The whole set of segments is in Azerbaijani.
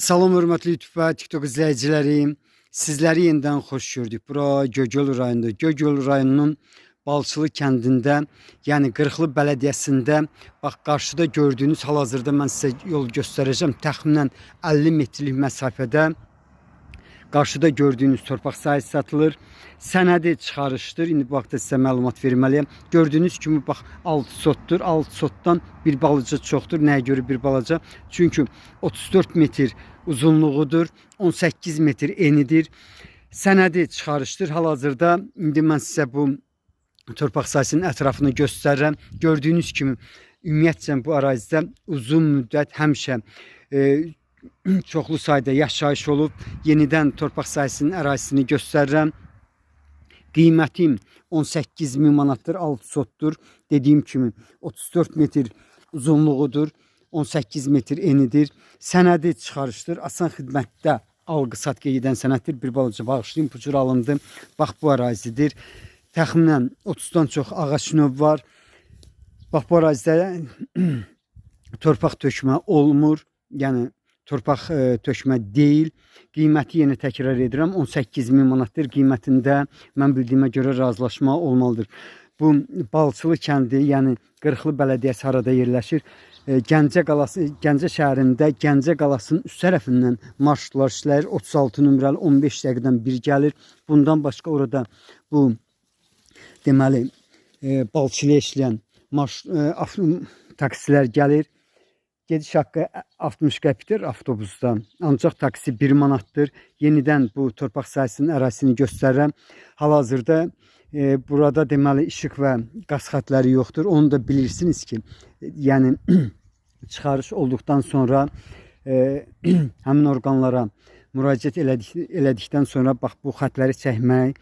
Salam hörmətli YouTube və TikTok izləyiciləri. Sizləri yenidən xoş gördük. Bura Göygöl rayonunda, Göygöl rayonunun Balçılı kəndində, yəni Qırıqlı bələdiyyəsində, bax qarşıda gördüyünüz, hal-hazırda mən sizə yol göstərəcəm. Təxminən 50 metrlik məsafədə qarşıda gördüyünüz torpaq sahəsi satılır. Sənədi çıxarışdır. İndi bu haqda sizə məlumat verməliyəm. Gördüyünüz kimi bax 6 sotdur. 6 sotdan bir balaca çoxdur. Nəyə görə bir balaca? Çünki 34 metr uzunluğudur, 18 metr enidir. Sənədi çıxarışdır. Hal-hazırda indi mən sizə bu torpaq sahəsinin ətrafını göstərirəm. Gördüyünüz kimi ümumiyyətcə bu ərazidə uzun müddət həmişə çoxlu sayda yaşayış olub. Yenidən torpaq sahəsinin ərazisini göstərirəm. Qiymətim 18 min manatdır, 6 sotdur. Dediyim kimi 34 metr uzunluğudur, 18 metr enidir. Sənədi çıxarışdır. Asan xidmətdə alqı-satqı edən sənəddir. Bir balaca bağışlayın, bu cür alındı. Bax bu ərazidir. Təxminən 30-dan çox ağac növ var. Bax bu ərazidə torpaq tökmə olmur. Yəni torpaq tökmə deyil. Qiyməti yenə təkrar edirəm, 18 min manatdır. Qiymətində mən bildiyimə görə razılaşma olmalıdır. Bu Balçılı kəndi, yəni Qırıqlı bələdiyyəsi harada yerləşir? Gəncə qalası, Gəncə şəhərində Gəncə qalasının üst tərəfindən marşrutlar işləyir. 36 nömrəli 15 dəqiqədən bir gəlir. Bundan başqa orada bu deməli Balçılıya işləyən taksilər gəlir. Gediş haqqı 60 qəpikdir avtobusda. Ancaq taksi 1 manatdır. Yenidən bu torpaq sahəsinin ərazisini göstərirəm. Hal-hazırda burada deməli işıq və qaz xətləri yoxdur. Onu da bilirsiniz ki, yəni çıxarış olduqdan sonra həmin orqanlara müraciət elədikdən sonra bax bu xətləri çəkmək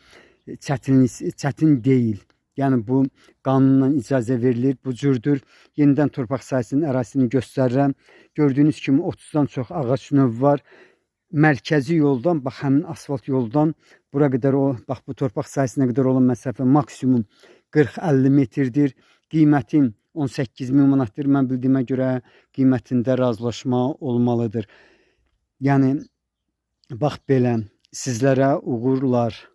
çətin deyil. Yəni bu qanunla icazə verilir, bu cürdür. Yenidən torpaq sahəsinin ərazisini göstərirəm. Gördüyünüz kimi 30-dan çox ağac növü var. Mərkəzi yoldan, bax həmin asfalt yoldan bura qədər o, bax bu torpaq sahəsinə qədər olan məsafə maksimum 40-50 metrdir. Qiymətin 18 min manatdır. Mən bildiyimə görə qiymətində razılaşma olmalıdır. Yəni bax belə, sizlərə uğurlar.